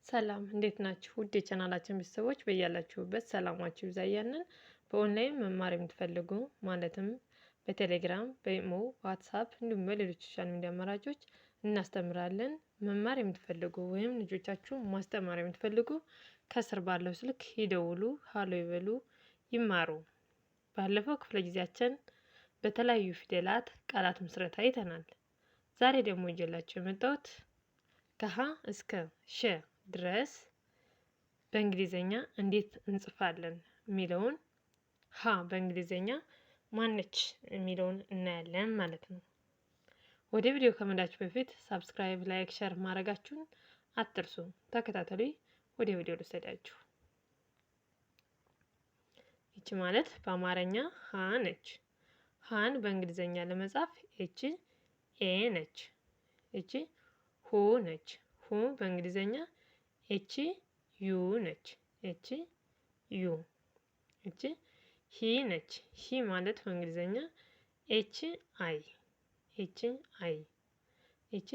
ሰላም እንዴት ናችሁ? ውድ የቻናላችን ቤተሰቦች በያላችሁበት ሰላማችሁ ይብዛ እያልን በኦንላይን መማር የምትፈልጉ ማለትም በቴሌግራም፣ በኢሞ፣ ዋትሳፕ እንዲሁም በሌሎች social media አማራጮች እናስተምራለን። መማር የምትፈልጉ ወይም ልጆቻችሁ ማስተማር የምትፈልጉ ከስር ባለው ስልክ ይደውሉ፣ ሀሎ ይበሉ፣ ይማሩ። ባለፈው ክፍለ ጊዜያችን በተለያዩ ፊደላት ቃላት ምስረታ አይተናል። ዛሬ ደግሞ ይዤላችሁ የመጣሁት ከሀ እስከ ሸ ድረስ በእንግሊዘኛ እንዴት እንጽፋለን የሚለውን፣ ሀ በእንግሊዘኛ ማነች የሚለውን እናያለን ማለት ነው። ወደ ቪዲዮ ከመሄዳችሁ በፊት subscribe፣ like፣ share ማድረጋችሁን አትርሱ። ተከታተሉ። ወደ ቪዲዮ ልውሰዳችሁ። ይቺ ማለት በአማርኛ ሀ ነች። ሀን በእንግሊዘኛ ለመጻፍ H A ነች። ይቺ ሁ ነች። ሁ በእንግሊዘኛ H U ነች። H U። እቺ ሂ ነች። ሂ ማለት በእንግሊዘኛ H I፣ H I። እቺ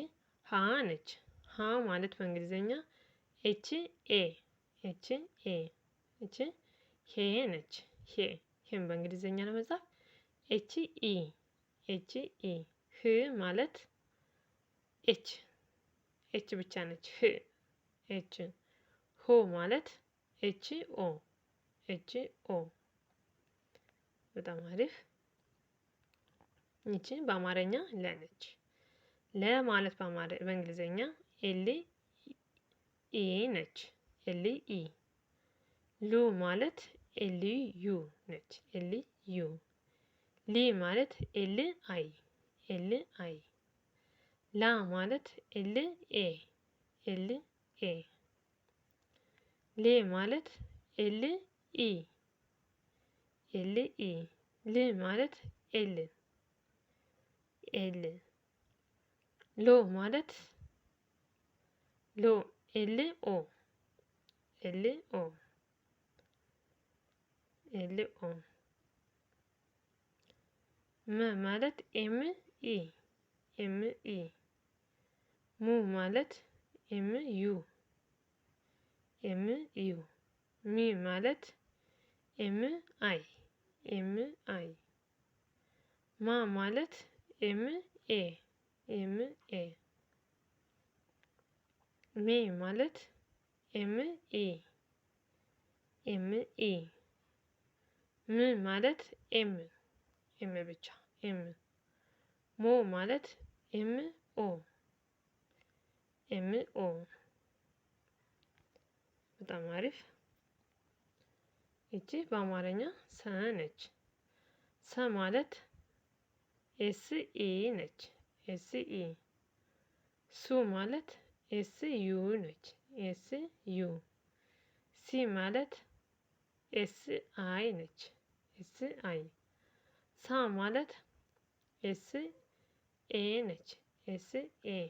ሃ ነች። ሃ ማለት በእንግሊዘኛ H A፣ H A። እቺ ሄ ነች። ሄ፣ ሄም በእንግሊዘኛ ለመጻፍ H E፣ H E። ህ ማለት H፣ H ብቻ ነች። ህ H። ሆ ማለት H O፣ H O። በጣም አሪፍ። ይቺ በአማርኛ ለ ነች። ለ ማለት በእንግሊዘኛ L E ነች። L E። ሉ ማለት L U ነች። L U። ሊ ማለት L I፣ L I። ላ ማለት L A፣ L A። ሌ ማለት L E፣ L E። ል ማለት L፣ L። ሎ ማለት ሎ L O፣ L O፣ L O። መ ማለት M E፣ M E። ሙ ማለት M U፣ M U። ሚ ማለት M I፣ M I። ማ ማለት M A፣ M A። ሜ ማለት M E፣ M E። ም ማለት M፣ M ብቻ M። ሞ ማለት M O፣ M O። በጣም አሪፍ። ይቺ በአማርኛ ሰ ነች። ሰ ማለት S E ነች። S E። ሱ ማለት S U ነች። S U። ሲ ማለት S I ነች። S I። ሳ ማለት S A ነች። S A።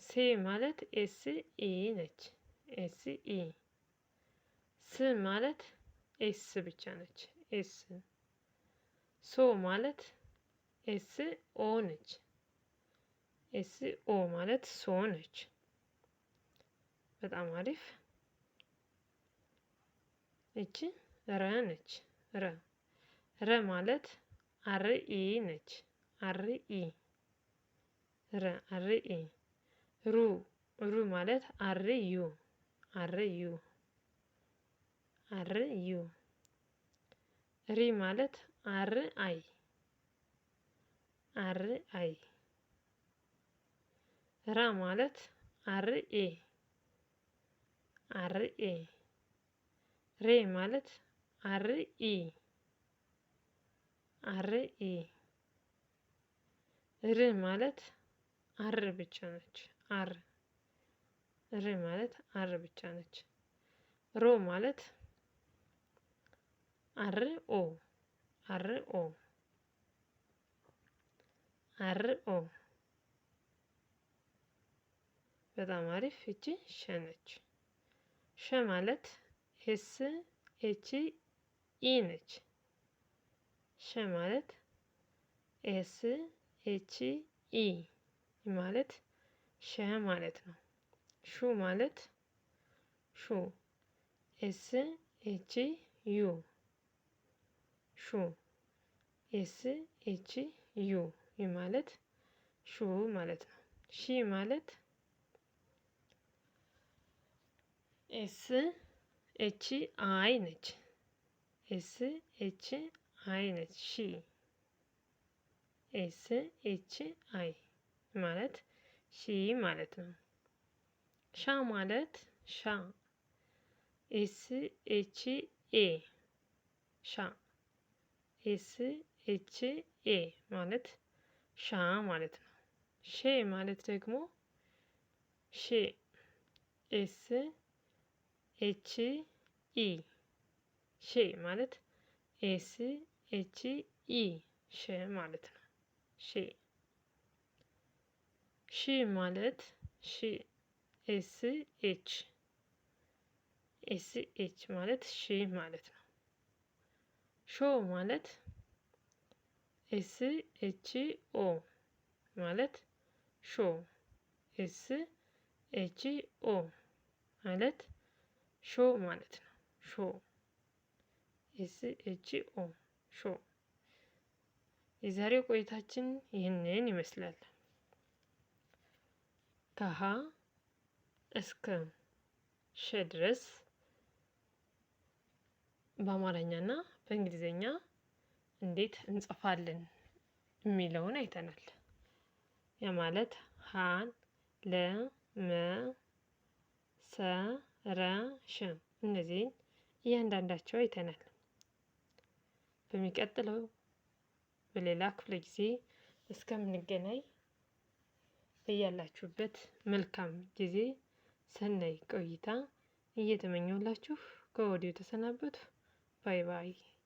ሴ ማለት S E ነች። S E። ስ ማለት S ብቻ ነች። S። ሶ ማለት S O ነች። S O ማለት ሶ ነች። በጣም አሪፍ። እቺ ረ ነች። ረ፣ ረ ማለት R E ነች። R E፣ ረ R E። ሩ፣ ሩ ማለት R U፣ R U፣ R U። ሪ ማለት R I፣ R I። ራ ማለት R A፣ R A። ሬ ማለት R E፣ R E። ር ማለት R ብቻ ነች። R፣ ር ማለት R ብቻ ነች። ሮ ማለት R O፣ R O፣ R O። በጣም አሪፍ። እቺ ሸ ነች። ሸ ማለት S H E ነች። ሸ ማለት S H E ማለት ሸ ማለት ነው። ሹ ማለት ሹ S H U ሹ S H U ይህ ማለት ሹ ማለት ነው። ሺ ማለት S H I ነች። S H I ነች። ሺ S H I ማለት ሺ ማለት ነው። ሻ ማለት ሻ S H A ሻ S H A ማለት ሻ ማለት ነው። ሼ ማለት ደግሞ ሼ S H E ሼ ማለት S H E ሼ ማለት ነው። ሼ ሺ ማለት ሺ S H S H ማለት ሺ ማለት ነው። ሾ ማለት S H O ማለት ሾ S H O ማለት ሾ ማለት ነው። ሾ S H O ሾ። የዛሬው ቆይታችን ይህንን ይመስላል። ከሀ እስከ ሸ ድረስ በአማርኛና በእንግሊዝኛ እንዴት እንጽፋለን የሚለውን አይተናል። ያ ማለት ሀ ለ መ ሰ ረ ሸ እነዚህን እያንዳንዳቸው አይተናል። በሚቀጥለው በሌላ ክፍለ ጊዜ እስከምንገናኝ በያላችሁበት መልካም ጊዜ ሰናይ ቆይታ እየተመኘሁላችሁ ከወዲሁ ተሰናበቱ። Bye bye።